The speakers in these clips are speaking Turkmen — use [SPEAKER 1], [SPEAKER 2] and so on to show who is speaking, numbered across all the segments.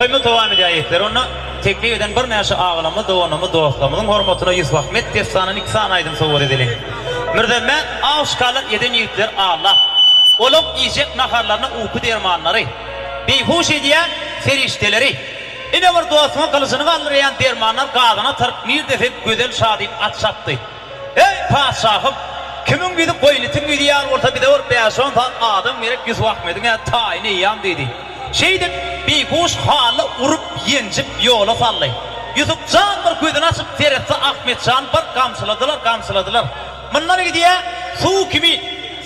[SPEAKER 1] Toýumyz dowam edýär ýigitler. Onda teklip eden birnäçe agalarymyz, doganlarymyz, dostlarymyzyň hormatyna Ýusup Ahmet dessanyndan iki sany aýdym sowgat edeliň. Mürzemmet aw şikarlar eden ýigitler allap. Olaň iýjek naharlaryna uky dermanlary, beýhuş edýän serişdeleri, ine bir dostuňa gylyjyny galdyrýan dermanlar gazana taryp nirde sen gözel şa diýip at çapdy. Eý, patyşahym! Kimiň ýüzi goýun itiň ýüzi ýaly bolsa bize bir bäş-on sany adam gerek Ýusup Ahmediň-ä taýyny eýýam diýdi. Şeýdip, beýhuş hally urup, ýenjip, ýola saldy. Ýusup jan bir gözüni açyp seretse Ahmet jany bir gamçyladylar, gamçyladylar. Mundan gidýä suw kimin,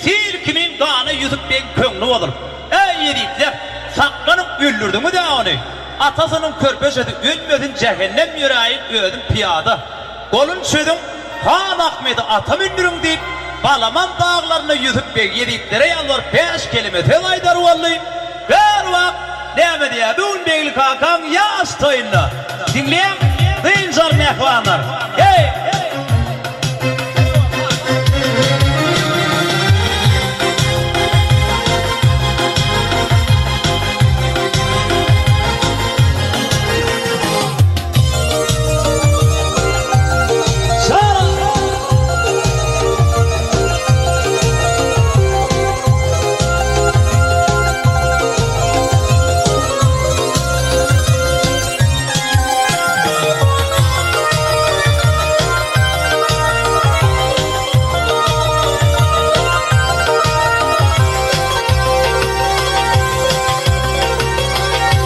[SPEAKER 1] sil kimin gana Ýusup begiň köňli bozulyp. Eý, ýezitler, saklanyň, öldürdiňiz-ä ony. Atasynyň körpeşesi ölmesin, jähennem ýöräýin, özüm pyýada. Golun çözüň, han Ahmedi ata mündüriň diýip, Balaman daglarynda Ýusup beg ýezitlere ýalbaryp bäş keleme söz aýdar boldy. Her wagt, näme diýýär, bu gün Begli kakaň ýaş toýunda. Diňleýäň, dynç alyň mähribanlar. Heý!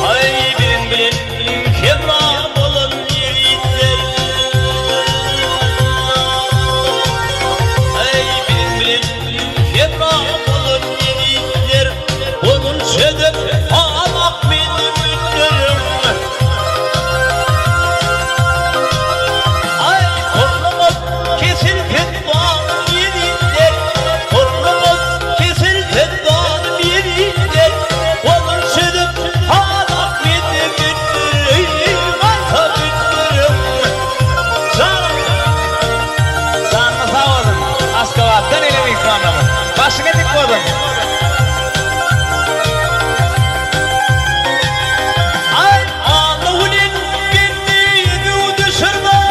[SPEAKER 1] Aý biziň bilen Hemra bolan ýigitler Eý biziň bilen hemra bolan ýigitler Golun çözüp han Ahmedi mündüriň Aý goluňyz kesilsin zalym ýigitler Goluňyz kesilsin zalym ýigitler Golun çözüp han Ahmedi mündüriň Ata mündüriň Janyň Janyňyz sag bolsun Aşgabatdan gelen myhmanlarymyz Başyňa dik bolsun. Aý Alla welin bendeýi ýüzügi düşürmez.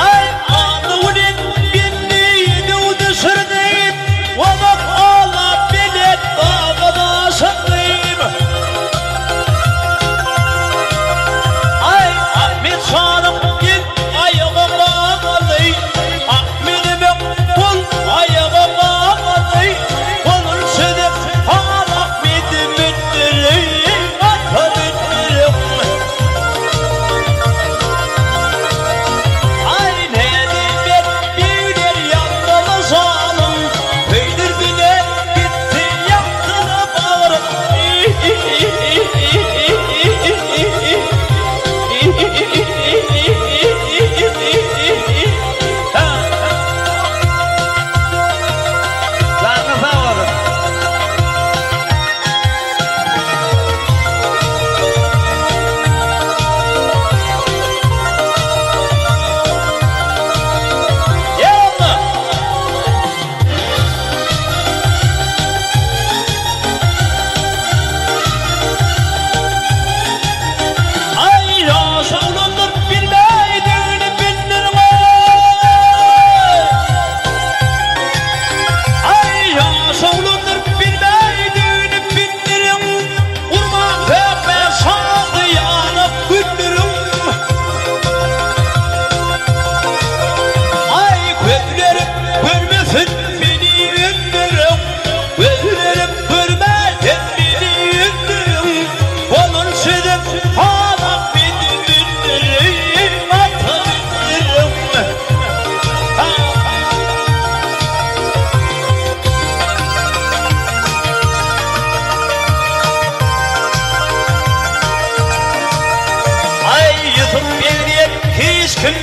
[SPEAKER 1] Aý Alla welin bendeýi ýüzügi düşürdi. Wazak ala belet daga daşyndym. Aý Ahmet şanyň el aýagy gamaly, Ahmedimiň gol aýagy gamaly, Golun çözüp han Ahmedi mündüriň, ata mündüriň. Aý nädip begler ýandymy şanyň, Köýdür bile gitdi ýakdyny bagrym. Janyňyz sag bolsun. Ýa-Allah! Aý, ýaş oglanlar bilmeýdigini bildirmez. Aý, ýaş oglanlar bilmeýdigini bildiriň. Urmaň hökmän şadyýana güldüriň. Aý, gözlerim görmesin meni öldüriň. Gözlerim görmesin meni öldüriň. Bolun çözüp halap meni mündüriň, ata mündüriň. Aý, Ýusup beg diýen hiç kim.